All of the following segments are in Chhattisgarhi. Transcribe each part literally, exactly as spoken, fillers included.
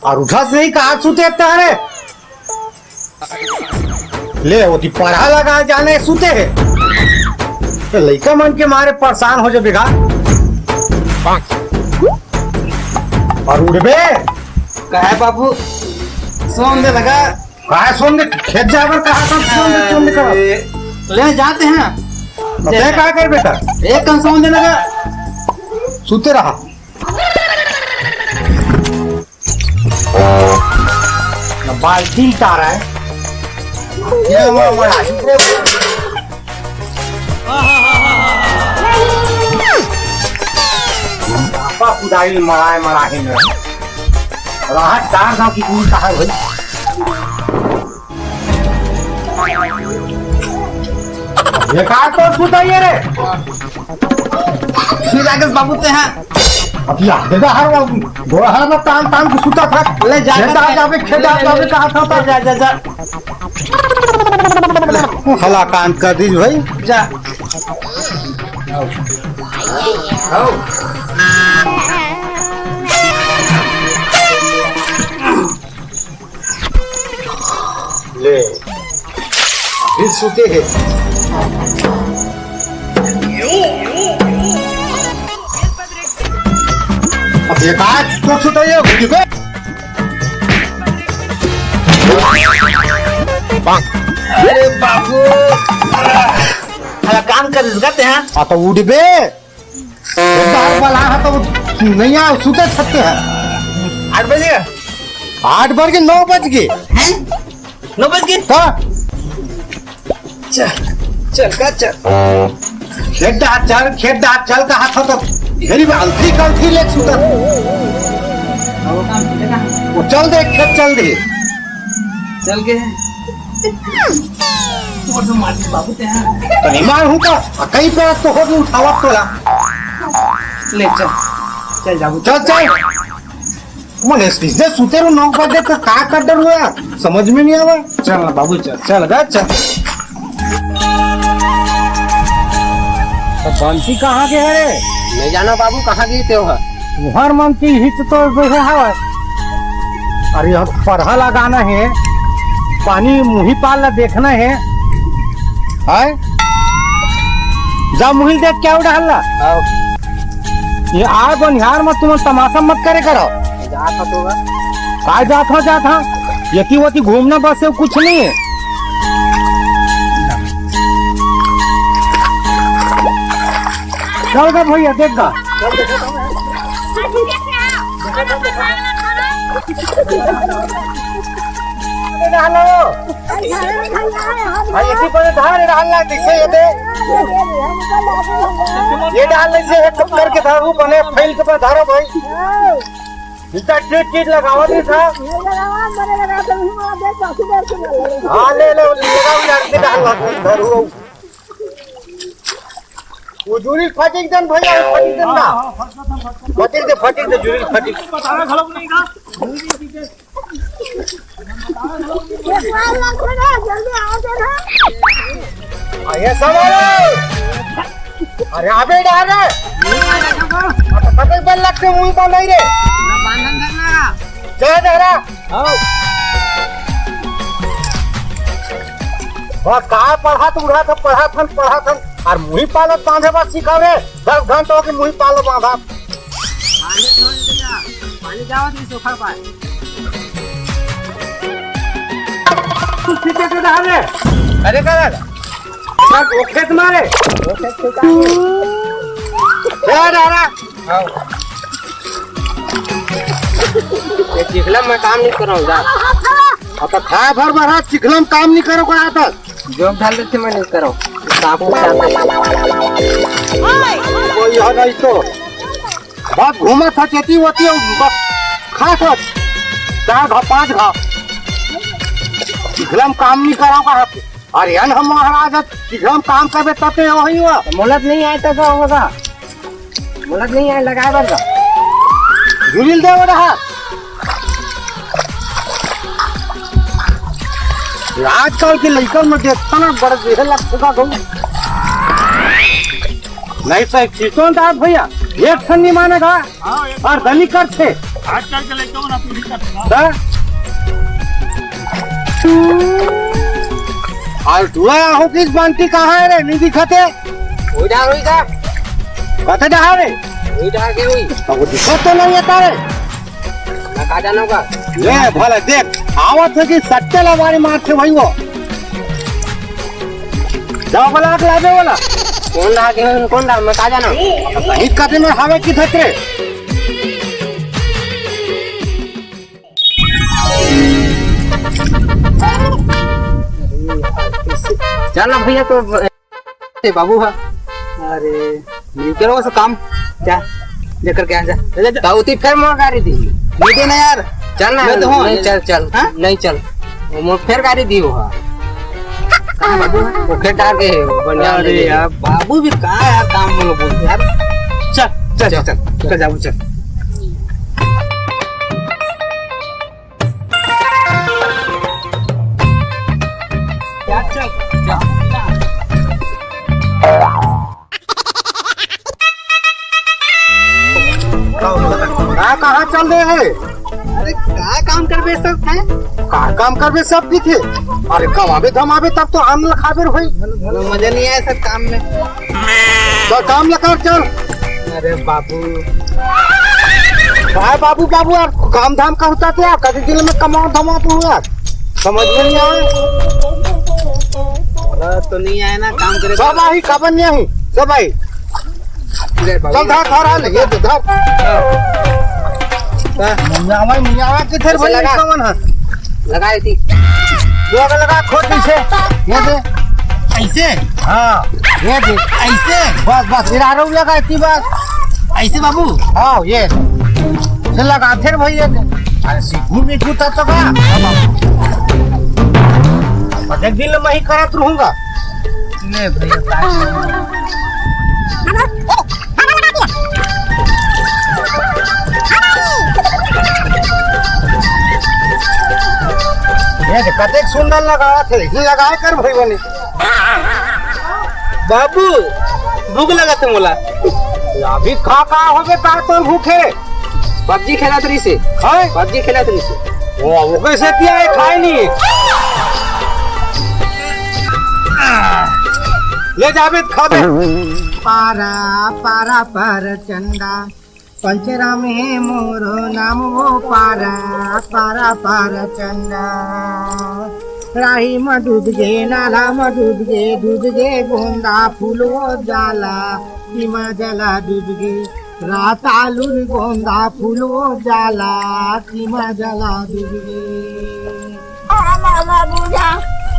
अउ उठस नहीं, कहाँ सुते हस रे? ले, ओती पड़हा लगा जाने सुते हे। ये लइका मन के मारे परेशान हो जाबे गा। अउ उठबे। काहे बाबू? सोन दे लगा। काय सोन दे? खेत जाए बर कहा था, सोन दे, सोन दे कहा। अरे, ले जाते हैं। तो तै का कर बेटा? एक कन सोन दे लगा। सुते रहा। ना बाल्टी तारा है। ये वो, वो, आपा कुदारी मड़ाए मड़ाए में। राहत चार गांव की दूर कहाँ है भाई? ये का तो सुता ये रे? सुई लागस बाबू ते हा। अब या, देखा हर वो गोड़ा हर में तान तान के सुता था। ले जा, खेत आ जावे, खेत आ जावे, कहा था, था। जा, जा, जा। हलाकान कर दीज भाई। जा। ले, फिर सुते हे। अब ये का तो सुता ये, उठ बे। अरे बाबू, हलाकान कर दीज गा ते हा। हाँ, तो उठ बे। एक बार बला है तो नहीं आए, सुते सकते हैं। आठ बज गे? आठ बज गे, नौ बज गे। हैं? नौ बज गे? हाँ। चल, चल का चल। खेत डाहर चल, खेत डाहर चल कहा था तो ढेरी में अलथी कलथी ले सुता। वो चल दे, खेत चल दे। चल गे। तोर तो मार बाबू ते हा। तो नहीं मार हूँ का? आ, कहीं पे तो हो भी उठावा तोला। ले चल, चल जाबू। चल, चल। मने सीधे सुते रहो नौ बजे तो का कर डर हुआ? समझ में नहीं आवा। चल ना बाबू, चल, चल गा, चल। तो बंसी कहाँ गे हे रे? नहीं जाना बाबू, कहाँ गे ते हा? तुहर मन की हित तो वही हवा। अरे, अब पड़हा लगाना हे, पानी मुही पाल ला देखना हे। हाय? जा मुही देख के आव डाहर ला। आओ। ये आय बनिहार में तुमन तमाशा मत करे करो। जात हा तो गा। का जात हा, जात हा? यती वती घूमना बस, अउ कुछ नहीं है। चल गा भैया, देख गा। अरे, डाल लो। भाई, इसी पर धार डाल ला, जैसे ये दे। ये डाल ले, जैसे एक करके धारू बने, फैल के बने धारो भाई। इतना टीट टीट लगावा नहीं था। हाँ, ले ले, लगाओ यार, इतने डाल ला, धारू। वो जूरी फटिक देन भैया, वो फटिक देन ना। फटिक दे, फटिक दे, जूरी फटिक। अरे सब अरे। अरे अबे डाल रे। अब पता ही बन लगते मुंह बंद नहीं रे। चल जा रहा। बस का पढ़ा तू रहा था, पढ़ा थन, पढ़ा थन। और मुही पालत बांधे बस सिखावे। दस घंटा हो गए मुही पालत बांधा। पानी छोड़ दे जा, पानी जावत नहीं सूखा पाए। तू पीछे से डाल रे। अरे का दादा? वो खेत मारे। वो खेत से उतार ले। ए दादा। ये चिखला में काम नहीं कर रहा हूँ, जा। अब तो खाए भर भर हाथ चिखला में काम नहीं करो कहा था। जो डाल देते मैं नहीं करो। साफ उठा दे। कोई यहाँ नहीं तो। बस घूमत ह, चेती होती है, बस खात ह। चार घा, पाँच घा। चिखला में काम नहीं करो कहा था। अरे यार, हम महाराज ह, चिखला में काम करबे तब तो वही हुआ। मोलत नहीं आए तो का होगा? मोलत नहीं आए, लगाए बर का? जुरिल दे वो रहा। आजकल के लइकन में देखता ना, बड़े देहे लगते का कहूँ। नहीं तो एक चीज तो दांत भैया, एक ठन नहीं मानेगा। हाँ, एक और दनी करथे। आजकल के लइका मन अतुरी करथे ना। हाँ? और टुआ हो किस बंटी कहाँ है रे? नहीं दिखते। वही डाल हुई का? कते डाल रे? वही डाल के हुई। तो वो दिखत तो नहीं है तारे। मैं का जानो का? ले भला देख, आवत है कि सट्टे ला मारी मारथे भाई वो। जाओ भला आग लावे वाला। कौन लागे हो, कौन लागे, मैं का जानो? कहीं कदे में हवे की धतरे। चल ना भैया, तो ए बाबू हा। अरे, नहीं करो वो सब काम। जा, लेकर के आ जा। जा, जा, जा। ताऊ ती फिर मोर गाड़ी दी। नहीं देना यार। चल ना, मैं तो हूँ। नहीं, चल, चल। हाँ? नहीं, चल। वो मोर फिर गाड़ी दी वो हा। कहाँ बाबू हा? वो खेत आगे है, वो बनियान अरे लेने। यार, बाबू भी कहाँ यार, काम में बोलते यार। चल, चल, चल, चल, चल, जा, चल। हाँ, कहाँ चल रहे हैं? अरे, का काम करबे सब, हैं? का काम करबे सब की थे? अरे, कमाबे धमाबे तब तो अन्न खाबे होई। मजा नहीं आया सर काम में। तो काम लगा चल। अरे बाबू। काय बाबू, बाबू यार, काम धाम का होता थे यार, कभी दिल में कमाओ धमाओ तो यार, समझ में नहीं आवे। अरे तो नहीं आया ना काम करे। सब आई, काबर नहीं आई, सब आई। ले बाबू। चल धर, धर, आ ले, ये तो धर। हाँ। मुंगावा, मुंगावा किधर कैसे भाई लगा? कौन है? लगा दी। ये वाला लगा, खोद पीछे। ये दे। ऐसे? हाँ, ये दे। ऐसे? बस, बस, इरा रहा लगा इतनी बार। ऐसे बाबू? हाँ, ये। से लगा थे भाई ये दे। अरे सीखू मीठू तब तो का? और एक दिन मैं ही करत रहूंगा। ले भैया, ये देख, कतेक सुंदर लगावत हे, इही लगाए कर भई बने। बाबू, भूख लगत हे मोला। अभी खा का होबे, का तो भूखे? पबजी खेलत रहिसे। हैं? पबजी खेलत रहिसे। वो, वो कैसे किया है, खाए नहीं? ले जाबे त खा दे। पारा, पारा, पर चंदा, पंचराम हे मोर नाम वो पारा, पारा, पारा चंदा। राही म डूब गे, नाला म डूब गे, डूब गे गोंदा फूल वो जाला, सीमा जला डूब गे। रात आलू गोंदा फूल वो जाला, सीमा जला डूब गे। माला न बुझा,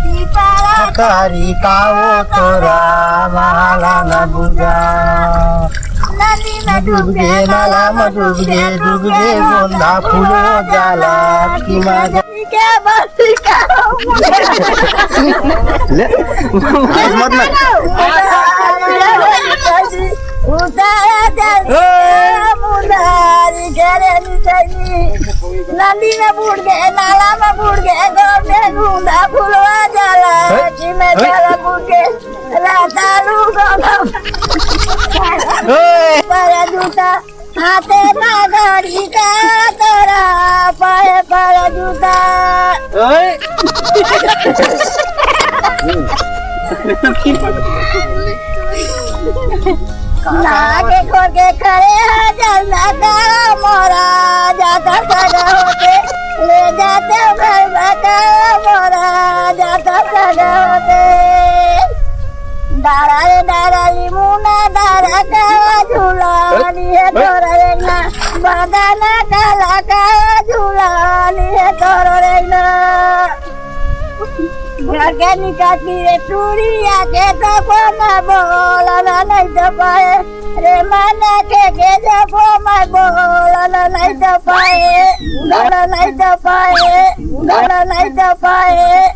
सीतारा तारी का वो तोरा, माला न बुझा। नदी में डूब गे, नाला में डूब गे, डूब गे गोंदा फूलो जाला, कि मजा। के बसी का ले, आज मत लग। उतारा जल मुंदारी करे नितरी। नदी में बूड़ गे, नाला में बूड़ गे, गोंदा फुलवा जाला, कि में जाला बूड़ गे, रातालू गोंदा। ओए। पर जूता, हाथे पगड़ी का तोरा, पाए पर जूता। ओए। नाके खोल के खड़े हैं जलना का मोरा, जाता सगा होते, ले जाते घर का मोरा, जाता सगा होते। दारा रे दारा लिमुना दारा का झूला, लिए तोरा रे ना, बादाना काला का झूला, लिए तोरा रे ना। घर के निकासी रे टूरिया के तो कोना बोलना नहीं तो पाए। रे माना के के जब कोना बोलना नहीं तो पाए। बोलना नहीं तो पाए। बोलना नहीं तो पाए।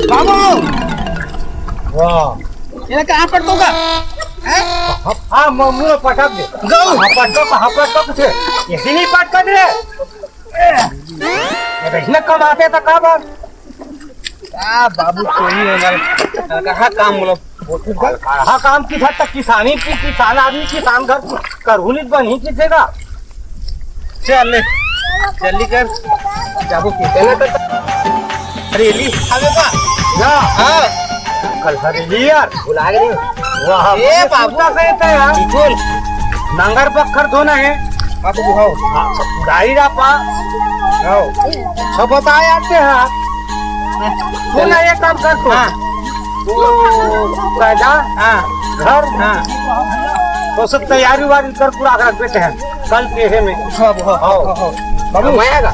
बाबू! वाह। ये कहाँ पर तोगा? हैं? हाँ, म-, मुंह पटक दे। जाओ। हाँ, पटक, हाँ, पटक से। ये नहीं पटक दे। ये तो इसने कमाते तो का बात? आ, बाबू, कोई नहीं है यार। कहाँ काम बोलो? हाँ, काम की था, किसानी की, किसान आदमी, किसान घर करहू नहीं बनी किसे का। चल ले, जल्दी कर, जाबो खेते में। हरेली आवे बा। ना। हाँ। कल हरेली यार। भुला गए। वाह, ए, बाबू। कुत्ता सहित है यार। बिल्कुल। नांगर बखर धोना है। हाँ, तो दिखाओ। हाँ, गाड़ी रापा। आओ। सब बताए आते हैं। सुन ना, एक काम कर तू। हाँ। वो पैदा, हाँ। घर, हाँ। तो सब तैयारी वारी कर, पूरा रख देते हैं कल के हे में। हाँ, हाँ, हाँ। हाँ, हाँ। बाबू, मैं आएगा।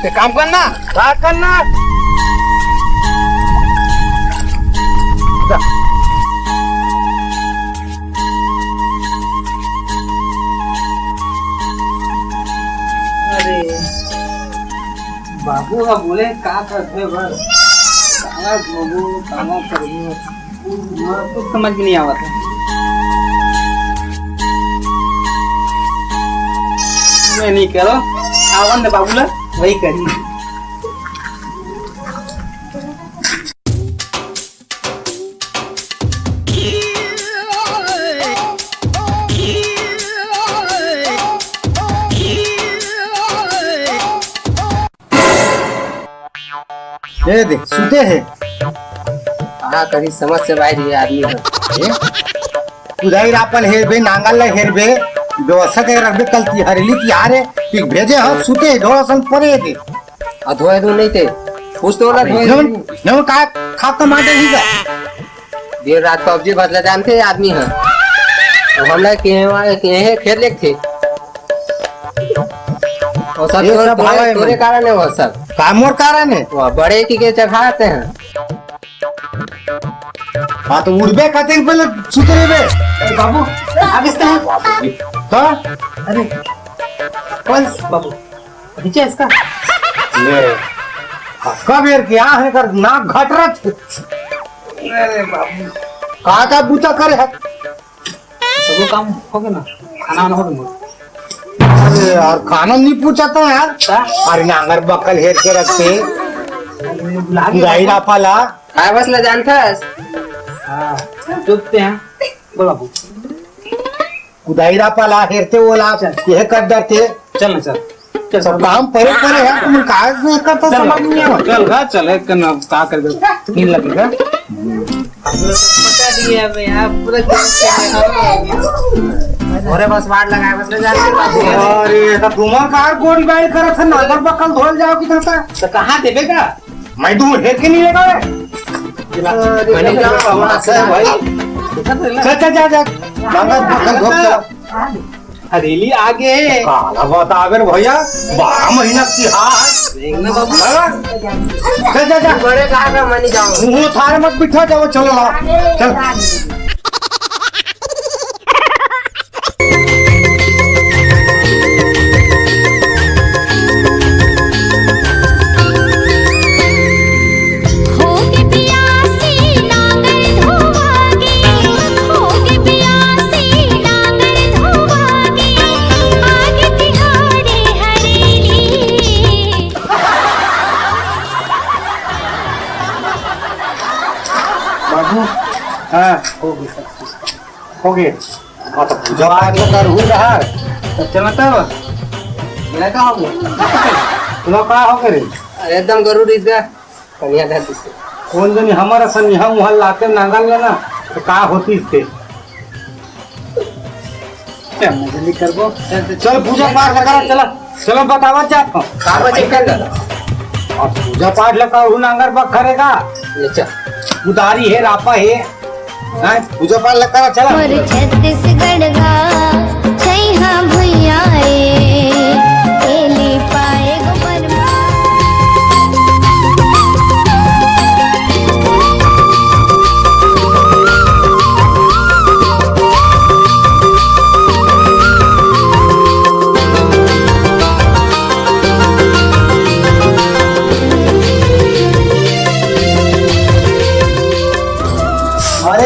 ते काम करना। का करना? जा। अरे, बाबू ह बोले, का करबे बर? काला धोबो, काला करबो, मोला कुछ समझ में नहीं आवत है। मैं नहीं करो, आवन दे बाबू ला, वही करी। ए दे, सुते हे। कहाँ कहीं समझ से बाहर ये आदमी है। ए? कुदाई रापल हेरबे, नांगल ला हेरबे, व्यवस्था के रखबे, कल ती-, हरेली तिहार है, पिक भेजे हम, सुते हे, ढोड़ा सन परे हे दे। आ धोए धो नहीं थे, कुछ तो वाला धोए नमन, धो। नमन का खा के मार देही का? दिन रात पबजी भसला जानते आदमी है। अब हमला के वहाँ के हैं खेत लेके थे। और सब ये तोर-, सब तोरे, हवा है तोरे मन। कारण है वो सब। का मोर कारण है? वो बड़े की के चढ़ाते हैं। हाँ, तो उड़बे खातिर पहले सुते रहबे। ए, बाबू, आगे से हैं। हाँ? अरे, कौन स-, बाबू, नीचे इसका? ले। हाँ, कब यार क्या है कर नाक घट रहा था? अरे बाबू। कहाँ का बूता करे है? सगो काम हो गया ना? खाना वाना हो गया? अरे यार, खाना नहीं पूछा था यार। का? अरे नांगर बक्कल हेर के रखते। अरे, बुला के गाई रापा ला। काय बस ले जानथस? हाँ, चुप ते हैं। बोल बाबू। कुदाई रापा ला हेरते ओला, चल। यह कर डरते। चल ना, चल। चल, सब चल। काम परे परे है, तुम काज नहीं करता, चल, समझ नहीं आवत। चल, गा, चल, एक कन का कर दे। नींद लगेगा। पता नहीं है बे, आप पूरा दिन से हो। अरे बस वाट लगाए, बस ले जाके बात है। अरे, तो तुम्हार कार गोल बैल करत है, नांगर बक्कल धोल जाओ कि कहता? तो कहाँ देबे का? मैं दूर हेर के नहीं लगा है। अरे, बने का बाबा, बाबा, भाई। चल, चल, जा, जा। नांगर बक्कल धोल चला। हरेली आगे। काला बतावे रे भैया, बारह महीना तिहार। देख ना बाबू। हाँ? जा, जा, जा। बड़े कहा का मनी जाओ। मुंह थारे मत बिठा जाओ, चलो ला। चल। होगे बियासी नांगर धोवागे, होगे बियासी नांगर धोवागे, आगे तिहारे हरेली। बाबू, हाँ, हो गए सब चीज। हो गए। हाँ, तो पूजा पाठ तो करहू रहा। तो चलता हो? मेरा का हो गया? तुम्हारा का हो गया रे? अरे एकदम गरुड़ इस गया। कन्या धरती से। कौन जनी हमारा सन यहाँ वहाँ लाते नांगल लेना, तो का होती इसके? चल, मैं जल्दी करबो। चल, चल, चल, पूजा पाठ करा, चला। चलो, बतावा जात हूँ। का बचे कर दादा? अब पूजा पाठ लगा, हूँ नांगर बखरेगा। ये चल। उदारी है, रापा है। हैं? पूजा पाठ लगा, चला। मोर छत्तीसगढ़ गा, छैहा भुइयां ए, एली पाए गो बनमा। अरे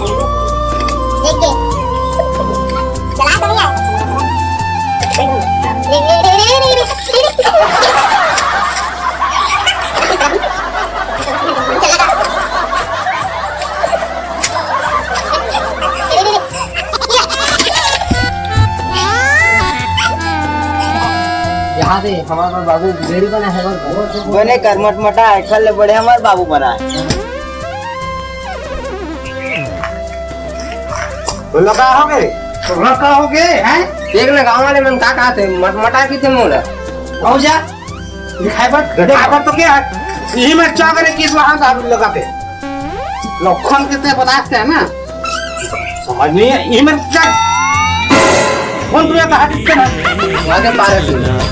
देख के। चला तो भैया। यहाँ दे, हमार बाबू very बना है, बस। बने कर मटमटा, एखर ले बढ़िया हमार बाबू बना है। बोलो, का हो गे? तोला का हो गे, हैं? देख ना, गाँव वाले मन का कहत हे, मटमटा कहिथे मोला। आव जा। दिखाई बर, दिखाई बर तो क्या है? इही मेर चौक रे किस वहाँ दारू लगा के। लखन के ते बताते हैं ना। समझ नहीं है, इही मेर चल। कौन तुझे कहा दिखते ना? वहाँ के पारे से।